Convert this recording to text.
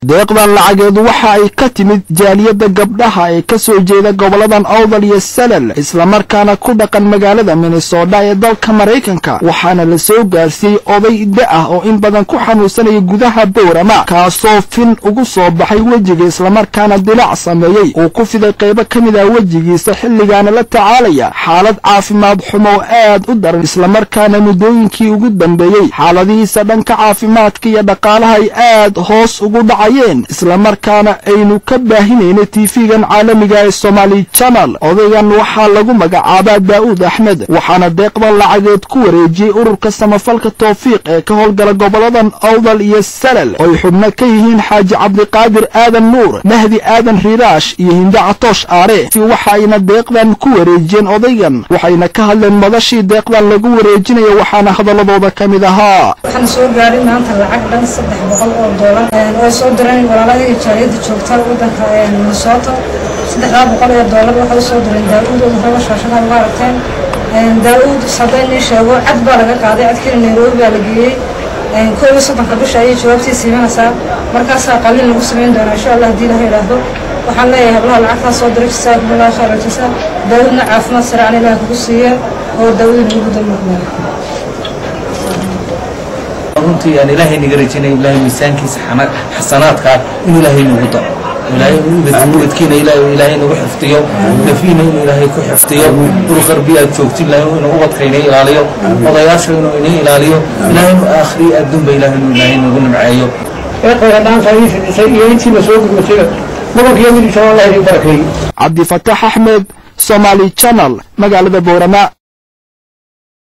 Deeqdan lacageedu waxa ay ka timid jaaliyadda gabdhaha ee ka soo jeeda goboladan Awdal iyo Salal, islamarkaana ku dhaqan magaalada Minnesota ee dalka Maraykanka. Waxaana la soo gaarsiiyey oday da ah oo in badan ku xanuunsanaya gudaha Boorama, kaasoo fin ugu soo baxay wejiga, islamarkaana dilaac sameeyey uu ku fiday qaybo ka mid ah wejigiisa, xilligaana la tacaalaya xaalad caafimaad xumo oo aad u daran, islamarkaana muddooyinkii ugu dambeeyey xaaladihiisa dhanka caafimaadka iyo dhaqaalaha ay aad hoos ugu dhacayeen, islamarkaana aynu ka baahinaynay TV-gan caalamiga ee Somali Channel. Odaygan waxaa lagu magacaabaa Daa'uud Axmed, waxaana deeqdan lacageed ku wareejiyey ururka samafalka Towfiiq ee ka howlgala goboladan Awdal iyo Salal, oo ay xubno ka yihiin Xaaji Cabdiqaadir Aadan Nuur, Mahdi Aadan Riiraash iyo Hinde Catoosh Aare. Waxayna deeqdan ku wareejiyeen odaygan, waxayna ka hadleen madashii deeqdan lagu wareejinayo, waxaana hadaladooda ka mid ahaa: Waxaan soo gaaray maanta lacag dhan $300 oo soo direen walaalahayga jaaliyadda joogta waddanka Minnesota. $300 waxay usoo direen Daa-uud oo horeba shaashada uga aragteen. Daa-uud, hadday nii sheego, cad baa laga qaaday, cadkiina Nairobi baa la geeyey. 31-ka bisha ayay jawaabtiisa imanaysaa, markaasaa qalin lagu samayn doonaa, insha Allah, haddii Ilaha idhaahdo. Waxaan leeyahay hablaha lacagtaa soo diray, jasaakumullahu khayr jasa. Daa-uudna caafimaad saracan Ilaah kugu siiya oo Daa-uud nagu damaqnaa. Runtii aan Ilaahay naga rajinay Ilaahay miisaankiisa xasanaadka inuu Ilaahay nagu daro, Ilaahay ubadkiina Ilaahay nagu xifdiyo, nafiina inuu Ilaahay ku xifdiyo. Dhul qarbi aad joogto, Ilaahay inuu ubadka ina ilaaliyo, odayaasha inuu ina ilaaliyo, Ilaahay inuu aakhiri adduunba Ilaahay nagu nimceeyo. Ee qayladhaanta ii fidisay iyo intiina soo gurmatayba, gobolkiiyo midibtaba Allah idin barakeeyo. Cabdifataax Axmed, Somali Channel, magaalada Boorama.